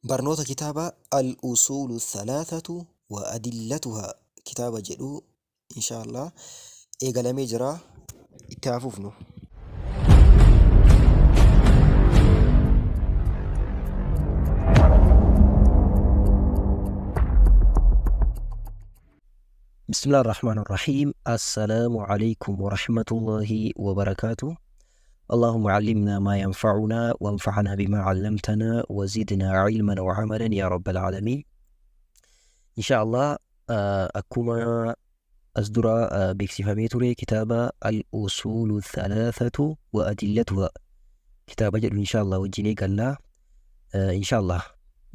Barnoota kitaaba Al-Usuulu Thalaathatu wa Adillatuhaa kitaaba jedhu inshaa Allah eegalamee jira itti haa fufnu. بسم الله الرحمن الرحيم السلام عليكم ورحمة الله وبركاته اللهم علمنا ما ينفعنا وانفعنا بما علمتنا وزدنا علما وعملا يا رب العالمين إن شاء الله akkuma as dura beeksifamee ture kitaaba al-usuulu thalathatu wa adillatuha kitaaba jedhu insha Allah wajjin eegallaa. Insha Allah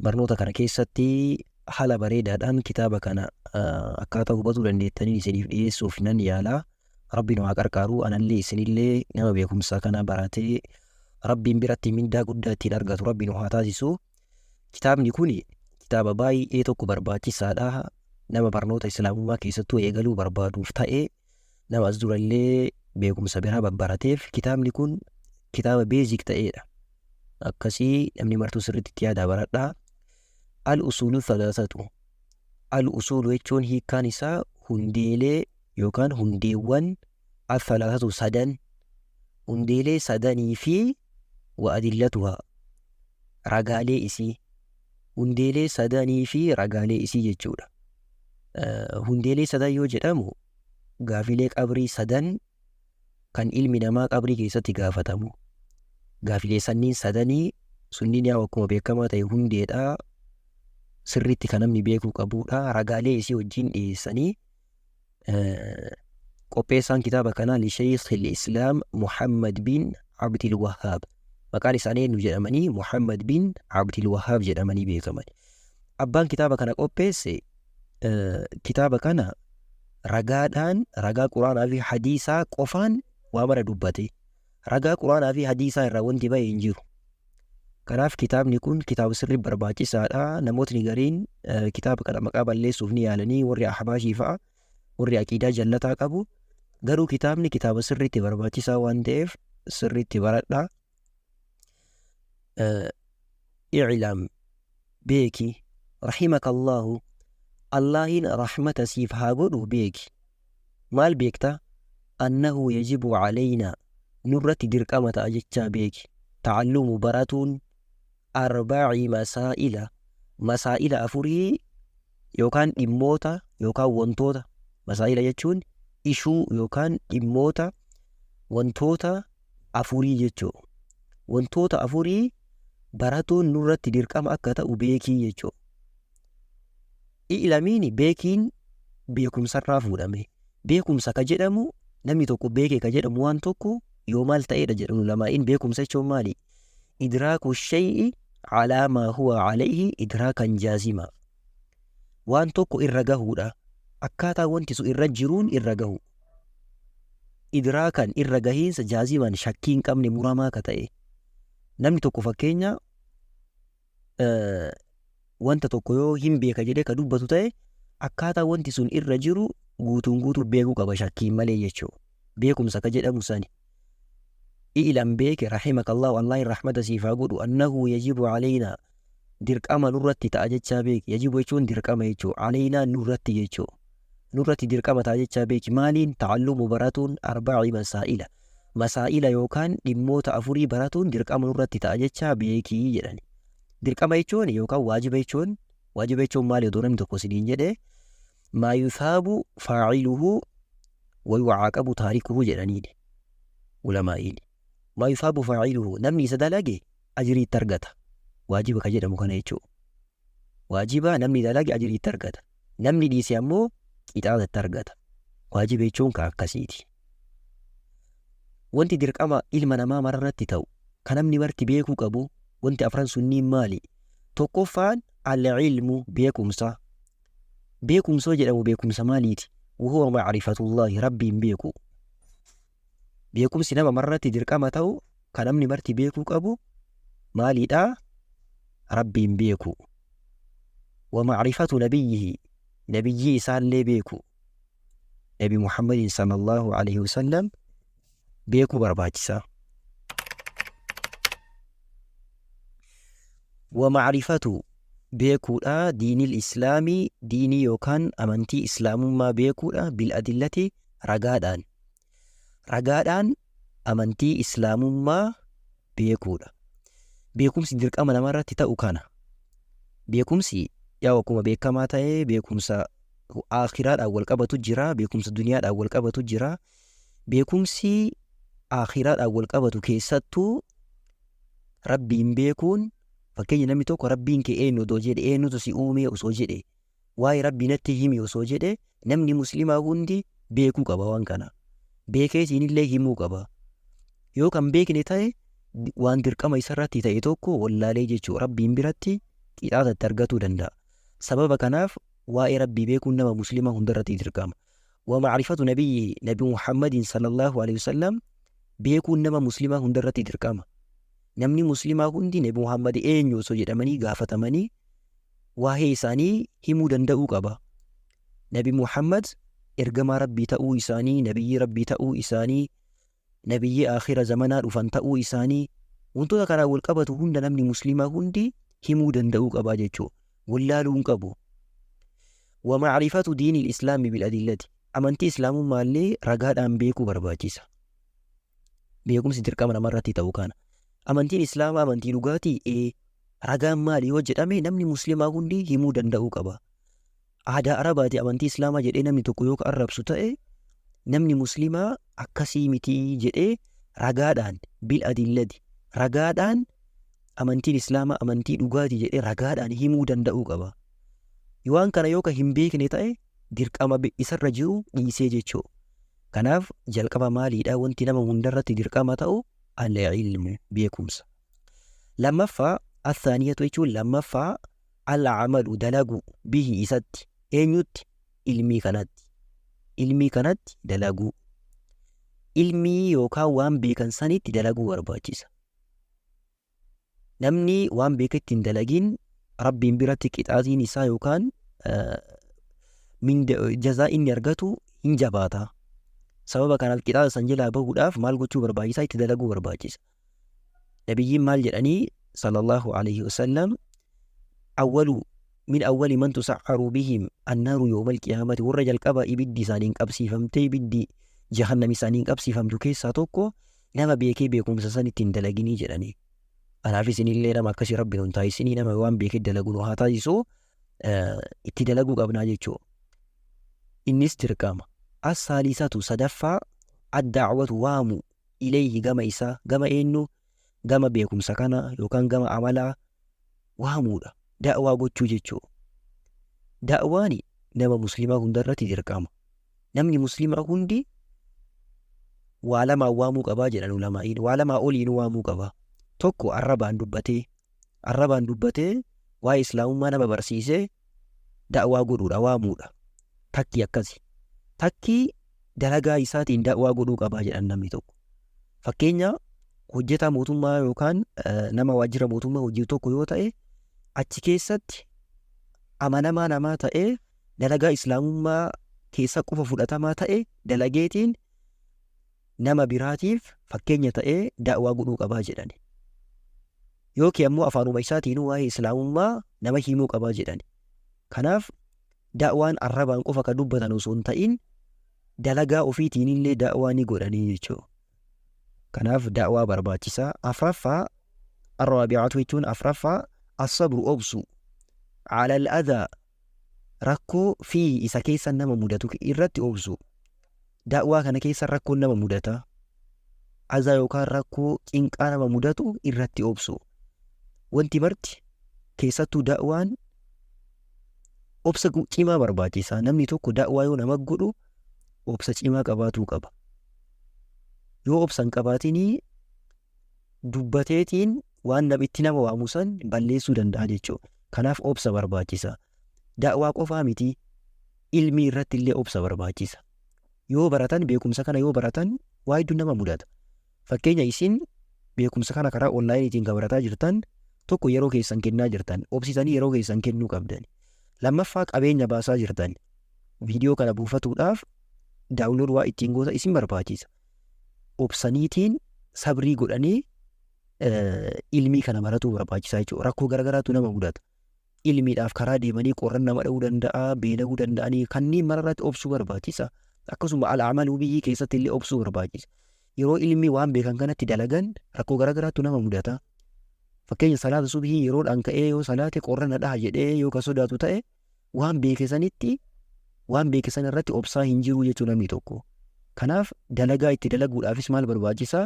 barnoota kana keessatti haala bareedaadhaan kitaaba kana akkaataa hubatuu dandeettaniin isiniif dhiyeessuuf nan yaala. Rabbi nu haa qarqaaru, anallee isinillee nama beekumsa kana baratee Rabbiin biratti mindaa guddaa ittiin argatu Rabbi nu haa taasisu. Kitaabni kun kitaaba baay'ee tokko barbaachisaadha. Nama barnoota Islaamummaa keessattuu eegaluu barbaaduuf ta'e, nama as durallee beekumsa biraa babbarateef kitaabni kun kitaaba basic ta'edha. Akkasii namni martuu sirriitti itti yaadaa baradhaa. Al-usuulu thalathatu. Al-usuulu jechuun hiikkaan isaa hundeelee yookaan hundeewwan, al-thalathatu sadan, hundeelee sadanii fi wa adillatuhaa ragaalee isii, hundeelee sadanii fi ragaalee isii jechuudha. Hundeelee sadan yoo jedhamu gaafilee qabrii sadan kan ilmi namaa qabrii keessatti gaafatamu. Gaafilee sanniin sadanii sunniin yaa akkuma beekamaa ta'e hundeedha. Sirriitti kan namni beekuu qabudha. Ragaalee isii wajjin dhiyeessanii qopheessaan kitaaba kanaa Lisheeyikh Islaam Muhammad bin Abdil Wahhaab. Maqaan isaanii eenyu jedhamanii? Muhammad bin Abdil Wahhaab jedhamanii beekaman. Abbaan kitaaba kana qopheesse kitaaba kana ragaadhaan, ragaa Quraanaa fi hadiisaa qofaan waa mara dubbate. Ragaa Quraanaa fi hadiisaa irraa wanti bahe hin jiru. Kanaaf kitaabni kun kitaaba sirrii barbaachisaadha. Namootni gariin kitaaba kana maqaa balleessuuf ni yaalanii, warri Ahbaashii fa'a, warri aqiidaa jallataa qabu. Garuu kitaabni kitaaba sirriitti barbaachisaa waan ta'eef sirriitti baradhaa. I'lam beeki, rahimakallaahu, Allaahiin rahmata siif haa godhu beeki. Maal beekta? Annahu yajibu caleynaa nurratti dirqama ta'a jechaa beeki, ta'allumu baratuun, arba'i masaa'ila masaa'ila afurii yookaan dhimmoota yookaan wantoota, masaa'ila jechuun ishuu yookaan dhimmoota, wantoota afurii jechuu, wantoota afurii baratuun nurratti dirqama akka ta'u beekii jechuu. I'lamiini beekiin beekumsarraa fuudhame. Beekumsa ka jedhamu, namni tokko beeke ka jedhamu waan tokko yoo maal ta'eedha jedhan ulamaa'iin. Beekumsa jechuun maali? Idraaku shay'i calaa maa huwa calayhi idraakan jaazima. Waan tokko irra gahuudha. Akkaataa wanti sun irra jiruun irra gahu. Idraakan irra gahiinsa, jaaziman shakkii hin qabne, muramaa ka ta'e. Namni tokko fakkeenya wanta tokko yoo hin beeka jedhee ka dubbatu ta'e, akkaataa wanti sun irra jiru guutuun guutuu beekuu qaba shakkiin malee jechuudha. Beekumsa ka jedhamu sani. I'lam beeke, rahimakallahu, Allahin rahmata siif haa godhu, annahu yajibu caleynaa dirqama nurratti ta'a jechaa beeki. Yajibu jechuun dirqama jechuu, caleynaa nurratti jechuu, nurratti dirqama ta'a jechaa beeki. Maaliin? Ta'allumu baratuun, arba'i masaa'ila masaa'ila yookaan dhimmoota afurii baratuun dirqama nurratti ta'a jechaa beekii jedhani. Dirqama jechuun yookaan waajiba jechuun, waajiba jechuun maali odoo namni tokko isiniin jedhe, maa yuthaabu faa'iluhu wa yu'aaqabu taarikuhu jedhaniini ulamaa'iin. Maa yuthaabu faa'iluhu, namni isa dalage ajrii itti argata. Waajiba ka jedhamu kana jechuu. Waajiba namni dalage ajrii itti argata. Namni dhiise ammoo qixaaxa itti argata. Waajiba jechuun ka akkasiiti. Wanti dirqama ilma namaa mararratti ta'u ka namni marti beekuu qabu wanti afran sunniin maali? Tokkoffaan al-ilmu beekumsa. Beekumsa yoo jedhamu beekumsa maaliiti? Wahuwa ma'rifatullaahi, Rabbiin beeku. Beekumsi nama mararratti dirqama ta'u ka namni marti beekuu qabu maaliidha? Rabbiin beeku. Wa ma'rifatu nabiyyihi, nabiyyii isaallee beeku. Nabi Muhammadin sallallahu alaihi wasallam beekuu barbaachisa. Wa ma'rifatu Beekuudha diinil islaamii diinii yookaan amantii islaamummaa beekuudha bil adillati ragaadhaan. Ragaadhaan amantii islaamummaa beekuudha. Beekumsi dirqama namarratti ta'u kana. Beekumsi yaa akkuma beekamaa ta'e beekumsa aakhiraadhaan wal qabatu jira, beekumsa duniyaadhaan wal qabatu jira. Beekumsi aakhiraadhaan wal qabatu keessattuu Rabbiin beekuun fakkeenya namni tokko Rabbiin kee eenyu odoo jedhe eenyutu si uume osoo jedhe waa'ee Rabbii natti himi osoo jedhe namni muslimaa hundi beekuu qaba waan kana. Beekeetiinillee himuu qaba. Yoo kan beekne ta'e waan dirqama isarratti ta'e tokko wallaalee jechuu Rabbiin biratti qixaaxa itti argatuu danda'a. Sababa kanaaf waa'ee Rabbii beekuun nama muslimaa hundarratti dirqama. Wa ma'rifatu nabiyyi nabi Muhammadin sallallahu alaihi wasallam beekuun nama muslimaa hundarratti dirqama. Namni muslimaa hundi nabi Muhammad eenyu osoo jedhamanii gaafatamanii waa'ee isaanii himuu danda'uu qaba. Nabi Muhammad ergamaa Rabbii ta'uu isaanii, nabiyyii Rabbii ta'uu isaanii, nabiyyii aakhira zamanaa dhufan ta'uu isaanii wantoota kanaan wal qabatu hunda namni muslimaa hundi himuu danda'uu qabaa jechuudha. Wallaaluu hin qabu. Wa ma'rifatu diinil islaami bil adillati. Amantii islaamummaa illee ragaadhaan beekuu barbaachisa. Beekumsi dirqama namarratti ta'u kana. Amantiin islaamaa amantii dhugaatii? Ee. Ragaan maali yoo jedhame namni muslimaa hundi himuu danda'uu qaba. Aadaa Arabaati amantii islaamaa jedhee namni tokko yoo ka arrabsu ta'e namni muslimaa akkasii mitii jedhee ragaadhaan bil adillati ragaadhaan amantiin islaamaa amantii dhugaati jedhee ragaadhaan himuu danda'uu qaba. Waan kana yoo ka hin beekne ta'e dirqama isarra jiru dhiisee jechuu. Kanaaf jalqaba maaliidha wanti nama hundarratti dirqama ta'u al-ilmu beekumsa. Lammaffaa athaaniyatu jechuun lammaffaa al-amalu dalagu bihi isatti eenyutti ilmii kanatti ilmii kanatti dalaguu ilmii yookaan waan beekan sanitti dalaguu barbaachisa. Namni waan beeketti hin dalagin Rabbiin biratti qixaatiin isaa yookaan jazaa inni argatu hin jabaata. Sababa kanaaf qixaaxa san jalaa bahuudhaaf maal gochuu barbaachisa? Itti dalaguu barbaachisa. Nabiyyiin maal jedhanii sallallahu alaihi wasallam awwalu min awwali man tusa'aru bihim annaaru yawmal qiyaamati warra jalqaba ibiddi isaaniin qabsiifamtee ibiddi jahannam isaaniin qabsiifamtu keessaa tokko nama beekee beekumsa san ittiin dalaginii jedhanii. Anaaf isinillee nama akkasii rabbi nun taasisinii nama waan beekee dalagu nu haa taasisu itti dalaguu qabnaa jechuu. Innis dirqama. As-saalisatu sadaffaa ad-da'watu waamu ilayhi gama isaa gama eenyu gama beekumsa kana yookaan gama amalaa waamuudha. Da'waa gochuu jechuu. Da'waani nama muslimaa hundarratti dirqama. Namni muslimaa hundi waa lamaan waamuu qabaa jedhan ulamaa'iin. Waa lamaa oliin waamuu qaba. Tokko arrabaan dubbatee arrabaan dubbatee waa'ee islaamummaa nama barsiisee da'waa godhuudha waamuudha. Takki akkasi. Takki dalagaa isaatiin da'waa godhuu qabaa jedhan namni tokko. Fakkeenya hojjetaa mootummaa yookaan nama waajjira mootummaa hojjetu tokko yoo ta'e achi keessatti amanamaa namaa ta'ee dalagaa islaamummaa keessa qofa fudhatamaa ta'e dalageetiin nama biraatiif fakkeenya ta'ee da'waa godhuu qabaa jedhani. Yookiin ammoo afaanuma isaatiinuu waa'ee islaamummaa nama himuu qabaa jedhani. Kanaaf da'waan arrabaan qofa kan dubbatan osoo hin ta'in dalagaa ofiitiin illee da'waa ni godhanii jechuudha. Kanaaf da'waa barbaachisaa. Afraffaa arraabi'atu jechuun afraffaa assabru obsu alal adhaa rakkoo fi isa keessa nama mudatu irratti obsu. Da'waa kana keessa rakkoon nama mudata. Azaa yookaan rakkoo cinqaa nama mudatu irratti obsu. Wanti marti keessattuu da'waan obsa cimaa barbaachisa. Namni tokko da'waa yoo nama godhu obsa cimaa qabaatuu qaba. Yoo obsa hin qabaatinii dubbateetiin waan itti nama waamu san balleessuu danda'a jechuudha. Kanaaf obsa barbaachisa. Da'waa qofaa miti ilmii irratti illee obsa barbaachisa. Yoo baratan beekumsa kana yoo baratan waa hedduu nama mudata. Fakkeenya isin beekumsa kana karaa onlaayiniitiin kan barataa jirtan tokko yeroo keessan kennaa jirtan obsitanii yeroo keessan kennuu qabdan. Lammaffaa qabeenya baasaa jirtan viidiyoo kana buufatuudhaaf daawunlood waa ittiin goota isin barbaachisa. Obsaniitiin sabrii godhanii ilmii kana baratuu barbaachisaa jechuudha. Rakkoo garagaraatu nama mudata. Ilmiidhaaf karaa deemanii qorran nama dha'uu danda'a, beela'uu danda'anii kanneen mara irratti obsuu barbaachisa. Akkasuma al-amaluu biyyii keessatti illee obsuu barbaachisa. Yeroo ilmi waan beekan kanatti dalagan rakkoo garaagaraatu nama mudata. Fakkeenya salaata subhii yeroodhaan ka'ee yoo salaate qorra na dhaha jedhee yoo ka sodaatu ta'e waan beeke sanitti waan beeke san irratti obsaa hin jiru jechuu namni tokko. Kanaaf dalagaa itti dalaguudhaafis maal barbaachisaa?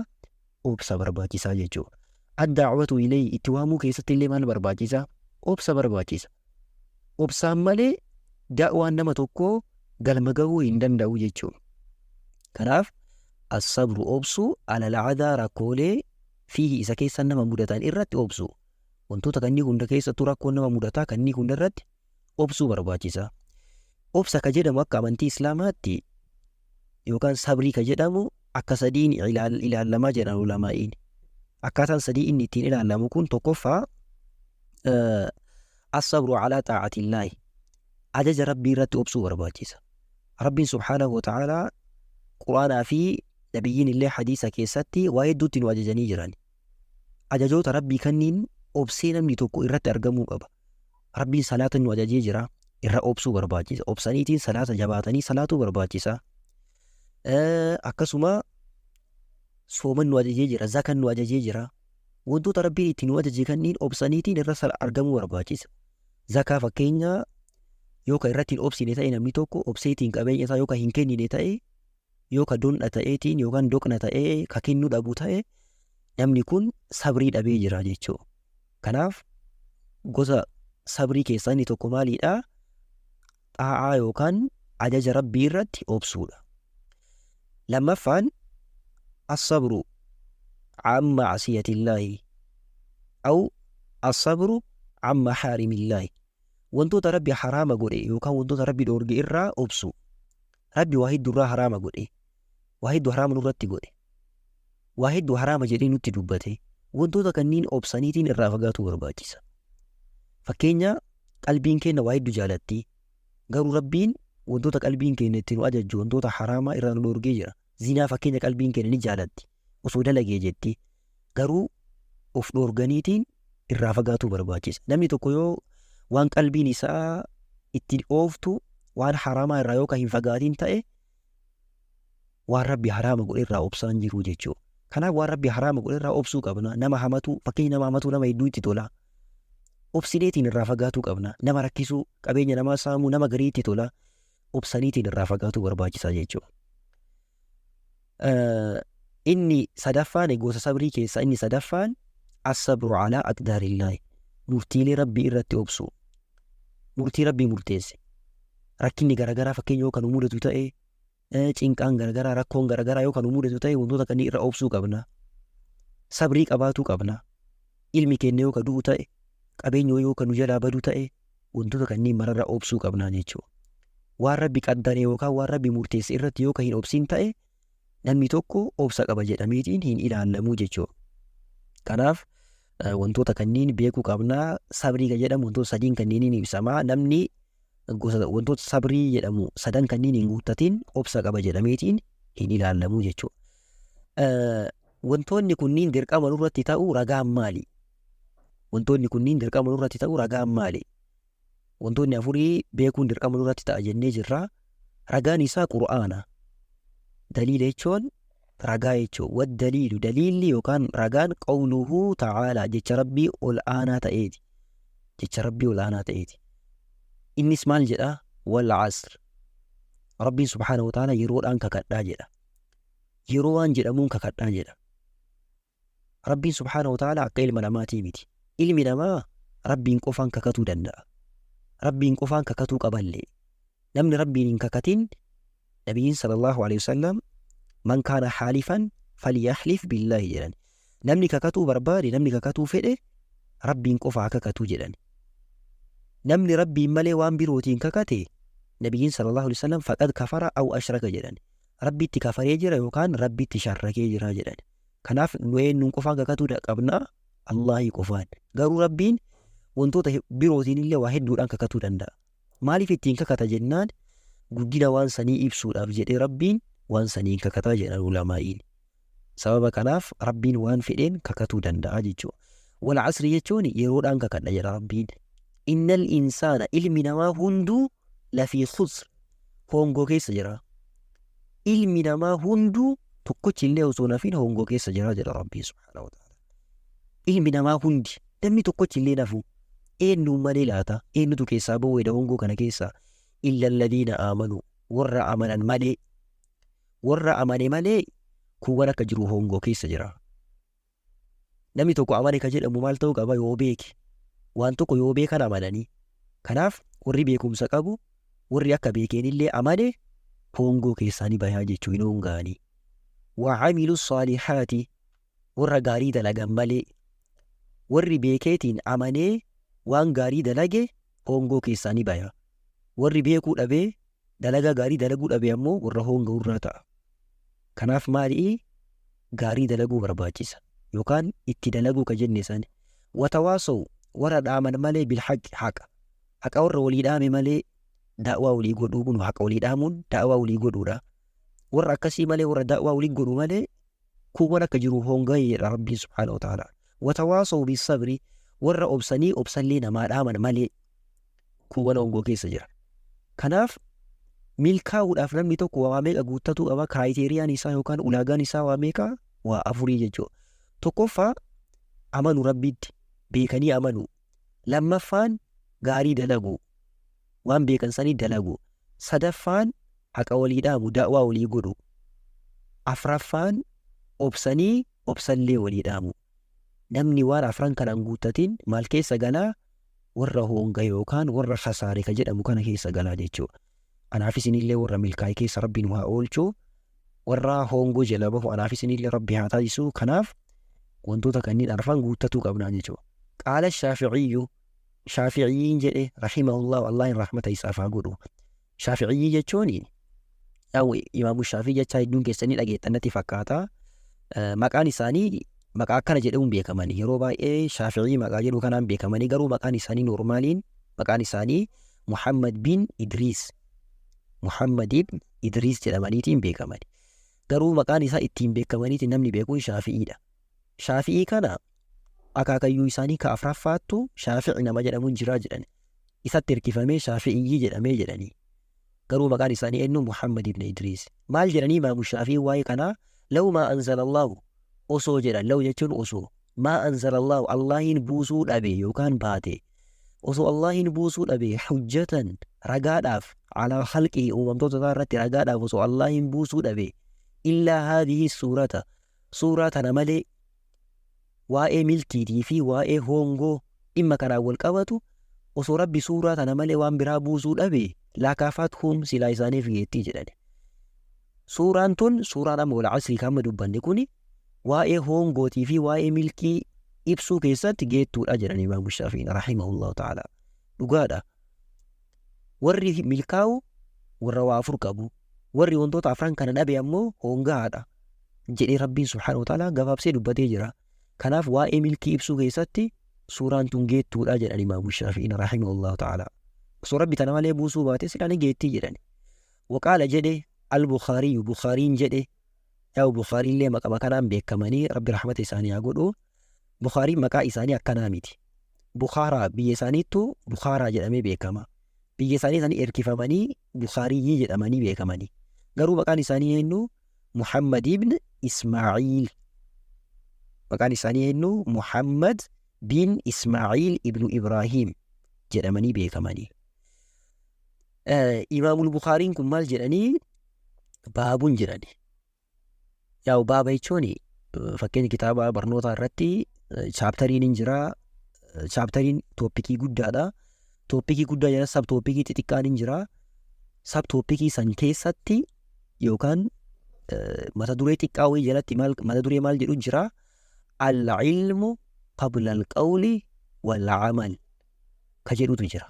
Obsa barbaachisaa jechuudha. Ad-da'watu ilayhi itti waamuu keessatti illee maal barbaachisa? Obsa barbaachisa. Obsaan malee da'waan nama tokkoo galma gahuu hin danda'u jechuudha. Kanaaf as-sabru obsuu alal adaa rakkoolee fiihi isa keessa nama mudatan irratti obsuu. Wantoota kannii hunda keessattuu rakkoon nama mudataa kannii hunda irratti obsuu barbaachisa. Obsa ka jedhamu akka amantii Islaamaatti yookaan sabrii ka jedhamu akka sadiin ilaallamaa jedhan ulamaa'iin. Akkaataan sadii inni ittiin ilaallamu kun tokkoffaa as-sabru alaa xaa'atillaahi ajaja Rabbii irratti obsuu barbaachisa. Rabbiin subhaanahu wa ta'aalaa Qur'aanaa fi nabiyyiin illee hadiisa keessatti waa hedduutti nu ajajanii jiran. Ajajoota Rabbii kanniin obsee namni tokko irratti argamuu qaba. Rabbiin salaata nu ajajee jira. Irra obsuu barbaachisa. Obsaniitiin salaata jabaatanii salaatuu barbaachisa. Akkasuma sooman nu ajajee jira. Zakan nu ajajee jira. Wantoota Rabbiin itti nu ajaje kanniin obsaniitiin irra argamuu barbaachisa. Zakaa fakkeenya yoo ka irratti hin obsine ta'e namni tokko obseetiin qabeenya isaa yoo ka hin kennine ta'e yoo ka dondha ta'eetiin yookaan doqna ta'ee ka kennuu dhabu ta'e namni kun sabrii dhabee jira jechuudha. Kanaaf gosa sabrii keessaa inni tokko maaliidha? Xaa'aa yookaan ajaja Rabbii irratti obsuudha. Lammaffaan as-sabru an ma'siyatillaahi aw as-sabru an mahaarimillaahi. Wantoota Rabbi haraama godhe yookaan wantoota Rabbi dhoorge irraa obsuu. Rabbi waa hedduu irraa haraama godhe. Waa hedduu haraama nurratti godhe. Waa hedduu haraama jedhee nutti dubbate. Wantoota kanniin obsaniitiin irraa fagaatuu barbaachisa. Fakkeenya qalbiin keenya waa hedduu jaalatti. Garuu Rabbiin wantoota qalbiin keenya itti nu ajajju wantoota haraamaa irraa nu dhoorgee jira. Zinaa fakkeenya qalbiin keenya ni jaalatti. Osoo dalagee jetti. Garuu of dhoorganiitiin irraa fagaatuu barbaachisa. Namni tokko yoo waan qalbiin isaa itti ooftu waan haraamaa irraa yoo ka hin fagaatiin ta'e waan Rabbi haraama godhe irraa obsaan jiru jechuudha. Kanaaf waan Rabbi haraama godhe irraa obsuu qabna. Nama hamatuu fakkeenya nama hamatuu nama hedduu itti tola. Obsineetiin irraa fagaatuu qabna. Nama rakkisuu, qabeenya namaa saamuu nama garii itti tola. Obsaniitiin irraa fagaatuu barbaachisa jechuudha. Inni sadaffaan gosa sabrii keessaa inni sadaffaan as-sabru alaa aqdaarillaahi murtiilee Rabbii irratti obsuu. Murtii Rabbii murteesse. Rakkinni garaagaraa fakkeenya yoo kan nu mudatu ta'e cinqaan garaagaraa rakkoon garaagaraa yoo kan nu mudatu ta'e wantoota kanneen irra obsuu qabna. Sabrii qabaatuu qabna. Ilmi keenya yoo ka du'u ta'e qabeenya yoo ka nu jalaa badu ta'e wantoota kanneen mararra obsuu qabna jechuudha. Waan Rabbi qaddare yookaan waan Rabbi murteesse irratti yoo ka hin obsin ta'e namni tokko obsa qaba jedhameetiin hin ilaallamuu jechuudha. Kanaaf wantoota kanneen beekuu qabna. Sabrii kan jedhamu wantoota sadiin kanneeniin ibsama. Namni gosa wantoota sabrii jedhamu sadan kanneen hin guuttatin obsa qaba jedhameetiin hin ilaallamuu jechuudha. Wantoonni kunniin dirqama nurratti ta'uu ragaan maali? Wantoonni kunniin dirqama nurratti ta'uu ragaan maali? Wantoonni afurii beekuun dirqama nurratti ta'a jennee jirra. Ragaan isaa Qur'aana. Daliila jechuun ragaa jechuudha. Waddaliilu daliilli yookaan ragaan qawluhu ta'aalaa jecha Rabbii ol aanaa ta'eeti. Jecha Rabbii ol aanaa ta'eeti. Innis maal jedha? Wal asr. Rabbiin subhaanahu wa ta'ala yeroodhaan kakadhaa jedha. Yeroo waan jedhamuun kakadhaa jedha. Rabbiin subhaanahu wa ta'ala akka ilma namaatii miti. Ilmi namaa Rabbiin qofaan kakatuu danda'a. Rabbiin qofaan kakatuu qaballee. Namni Rabbiin hin kakatin Nabiyyiin sallallahu alaihi wasallam man kaana haalifan falyahlif billaahi jedhan. Namni kakatuu barbaade namni kakatuu fedhe Rabbiin qofa haa kakatuu jedhan. Namni Rabbiin malee waan birootiin kakate Nabiyyiin sallallahu alaihi wasallam faqad kafara aw ashraka jedhan. Rabbitti kafaree jira yookaan Rabbitti sharrakee jira jedhan. Kanaaf nu eenyuun qofaan kakatuu qabna? Allaahii qofaan. Garuu Rabbiin wantoota birootiin illee waa hedduudhaan kakatuu danda'a. Maaliif ittiin kakata jennaan guddina waan sanii ibsuudhaaf jedhee Rabbiin waan saniin kakataa jedhan ulamaa'iin. Sababa kanaaf Rabbiin waan fedheen kakatuu danda'a jechuudha. Wal asri jechuun yeroodhaan kakadha jedha Rabbiin. Innal insaana ilmi namaa hunduu lafii khusr hongoo keessa jira. Ilmi namaa hunduu tokkochi illee osoo nafin hongoo keessa jira jedha Rabbiin subhaanahu wa ta'ala. Ilmi namaa hundi namni tokkochi illee nafu eenyuun malee laata? Eenyutu keessaa ba'uudha hongoo kana keessaa? Illa alladhiina aamanuu, warra amanan malee. Warra amane malee kuuwwan akka jiru hongoo keessa jira. Namni tokko amane ka jedhamu maal ta'uu qaba? Yoo beeke. Waan tokko yoo beekan amananii. Kanaaf warri beekumsa qabu, warri akka beekeenillee amane hongoo keessaa ni bayaa jechuu, hin hongaanii. Wa amilu saalihaati, warra gaarii dalagan malee. Warri beekeetiin amanee waan gaarii dalage hongoo keessaa ni baya. Warri beekuu dhabee dalagaa gaarii dalaguu dhabe ammoo warra honga'urraa ta'a. Kanaaf maalii gaarii dalaguu barbaachisa yookaan itti dalaguu ka jenne sani. Watawaasaw, warra dhaaman malee, bilhaqi haqa. Haqa warra walii dhaame malee, da'waa walii godhuu kun haqa walii dhaamuun da'waa walii godhuudha. Warra akkasii malee, warra da'waa walii godhu malee kuuwwan akka jiru honga'e jedha Rabbiin subhaanahu wa ta'ala. Watawaasaw bisabri, warra obsanii obsallee namaa dhaaman malee kuuwwan hongoo keessa jira. Kanaaf milkaa'uudhaaf namni tokko waa meeqa guuttatuu qaba? Criteriaan isaa yookaan ulaagaan isaa waa meeqa? Waa afurii jechuudha. Tokkoffaa amanu, Rabbitti beekanii amanu. Lammaffaan gaarii dalagu, waan beekan sanii dalagu. Sadaffaan haqa walii dhaamu, da'waa walii godhu. Afraffaan obsanii obsallee walii dhaamu. Namni waan afran kanaan guuttatin maal keessa galaa? Warra honga yookaan warra kasaare ka jedhamu kana keessa galaa jechuudha. Anaaf isinillee warra milkaa'e keessa Rabbi nu haa oolchu. Warra hongoo jala bahu anaaf isinillee Rabbi haa taasisu. Kanaaf wantoota kanneen arfan guuttatuu qabnaa jechuudha. Qaala Shaafi'iyyu, Shaafi'iyyiin jedhe, rahimahullahu, Allahin rahmata isaaf haa godhu. Shaafi'iyyii jechuun yaa'u Imaamu Shaafii jechaa hedduun keessanii dhageettan natti fakkaata. Maqaan isaanii maqaa akkana jedhamuun beekamanii, yeroo baay'ee Shaafi'ii maqaa jedhu kanaan beekamanii, garuu maqaan isaanii normaliin maqaan isaanii Muhammad bin Idriis, Muhammad ibn Idriis jedhamaniitiin beekamani. Garuu maqaan isaa ittiin beekamaniitiin namni beekuun Shaafi'iidha. Shaafi'ii kana akaakayyuu isaanii ka afraffaattu Shaafi'i nama jedhamuun jiraa jedhan. Isatti hirkifamee Shaafi'iyyii jedhamee jedhanii. Garuu maqaan isaanii eenyu? Muhammad ibn Idriis. Maal jedhanii Imaamu Shaafi'ii waa'ee kanaa? Law maa anzalallahu, osoo jedhan, law jechuun osoo, maa anzalallahu, Allahiin buusuu dhabe yookaan baate, osoo Allahiin buusuu dhabe, hujjatan ragaadhaaf, alaa khalqihi uumamtoota isaa irratti ragaadhaaf osoo Allahiin buusuu dhabe, illaa haadhihi suurata, suuraa tana malee, waa'ee milkiitii fi waa'ee hongoo dhimma kanaan wal qabatu osoo Rabbi suuraa tana malee waan biraa buusuu dhabe, lakaafathum silaa isaaniif geettii jedhani. Suuraan tun, suuraan amma wal asrii kan amma dubbanne kuni, waa'ee hongootii fi waa'ee milkii ibsuu keessatti geettuudha jedhan Imaamu Shaafi'iin rahimahullahu ta'ala. Dhugaadha. Warri milkaa'u warra waa afur qabu. Warri wantoota afran kana dhabe ammoo hongaadha jedhee Rabbiin subhaanahu wa ta'ala gabaabsee dubbatee jira. Kanaaf waa'ee milkii ibsuu keessatti suuraan tun geettuudha jedhan Imaamu Shaafi'iin rahimahullahu ta'ala. Osoo Rabbi tana malee buusuu baate silaa ni geettii jedhani. Waqaala jedhe al-Bukhaariyyu, Bukhaariin jedhe, yaa'u Bukhaariillee maqama kanaan beekamanii, Rabbi rahmata isaanii haa godhu. Bukhaariin maqaa isaanii akkanaa miti. Bukhaaraa biyya isaaniittu Bukhaaraa jedhamee beekama. Biyya isaanii sanii erkifamanii Bukhaariyyii jedhamanii beekamanii. Garuu maqaan isaanii eenyu? Muhammad ibn Ismaa'iil. Maqaan isaanii eenyu? Muhammad bin Ismaa'iil ibnu Ibraahim jedhamanii beekamanii. Imaamul Bukhaariin kun maal jedhanii? Baabun jedhani. Yaa'u baaba jechuun fakkeenya kitaaba barnootaa irratti chapteriin hin jira. Chapteriin topicii guddaadha. Topicii guddaa jala sub topicii xixiqqaan hin jira. Sub topicii san keessatti yookaan mata duree xiqqaa wayii jalatti maal mata duree maal jedhu jira? Al-ilmu qabla al-qawli wal-amal ka jedhutu jira.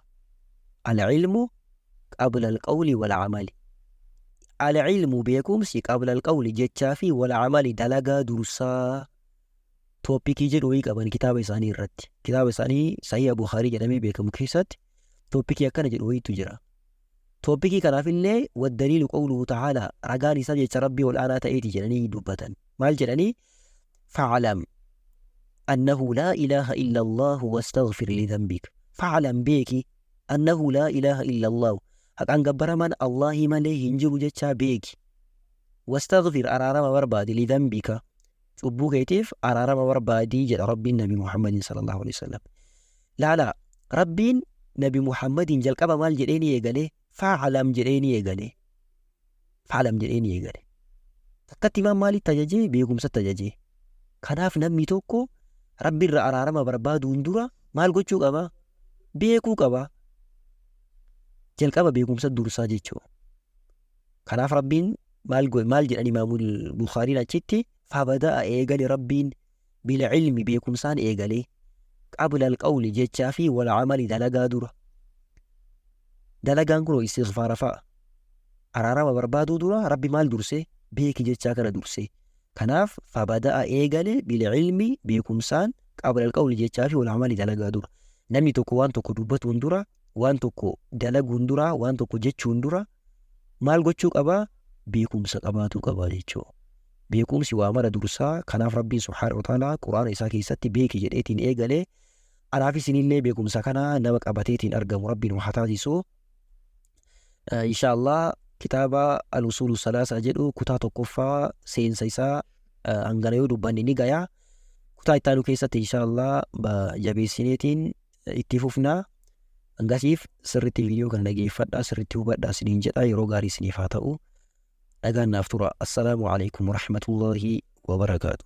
Al-ilmu qabla al-qawli wal-amali. Al-ilmu beekumsi, qabla al-qawli jechaa fi, wal-amali dalagaa dursaa topicii jedhu wayii qaban kitaaba isaanii irratti. Kitaaba isaanii Sahiha Bukhaarii jedhamee beekamu keessatti topicii akkana jedhu wayiitu jira. Topicii kanaafillee waddaliilu qawluhu ta'aalaa, ragaan isaa jecha Rabbii ol aanaa ta'eeti jedhanii dubbatan. Maal jedhanii? Fa'alam annahu laa ilaaha illa Allahu wastaghfir li dhanbik. Fa'alam beeki annahu laa ilaaha illallahu haqaan gabbaramaan Allaahii malee hin jiru jechaa beeki. Wastaghfir araarama barbaadi lidhanbika cubbuu keetiif araarama barbaadii jedha Rabbiin Nabi Muhammadin sallallahu alaihi wasallam. Laala Rabbiin Nabi Muhammadiin jalqaba maal jedheeni eegale? Fa'alam jedheeni eegale. Fa'alam jedheeni eegale. Takkatti imaan maalitti ajajee? Beekumsatti ajajee. Kanaaf namni tokko Rabbi irra araarama barbaaduun dura maal gochuu qaba? Beekuu qaba. Jalqaba beekumsa dursaa jechuudha. Kanaaf Rabbiin maal maal jedhan Imaamul Bukhaariin achitti fabada'a eegale Rabbiin bil ilmi beekumsaan eegale qabla alqawli jechaa fi wal amali dalagaa dura. Dalagaan kun istighfaara fa'a. Araarama barbaaduu dura Rabbi maal durse? Beeki jechaa kana durse. Kanaaf fabada'a eegale bil ilmi beekumsaan qabla alqawli jechaa fi wal amali dalagaa dura. Namni tokko waan tokko dubbatuun dura, waan tokko dalaguun dura, waan tokko jechuun dura maal gochuu qabaa? Beekumsa qabaatuu qabaa jechuudha. Beekumsi waa mara dursaa. Kanaaf Rabbiin subhaanahu wa ta'aalaa Qur'aana isaa keessatti beeki jedheetiin eegale. Anaaf isinillee beekumsa kana nama qabateetiin argamu Rabbiin haa taasisu. Insha Allah kitaaba Al-Usuulu Salaasaa jedhu kutaa tokkoffaa seensa isaa hangana yoo dubbanne ni gaya. Kutaa itti aanu keessatti insha Allah jabeessineetiin itti fufna. Hangasiif sirriitti viidiyoo kana dhageeffadhaa, sirriitti hubadhaa isiniin jedha. Yeroo gaarii isiniif haa ta'u. Nagaan naaf tura. Assalaamu alaikum warahmatullahi wabarakaatu.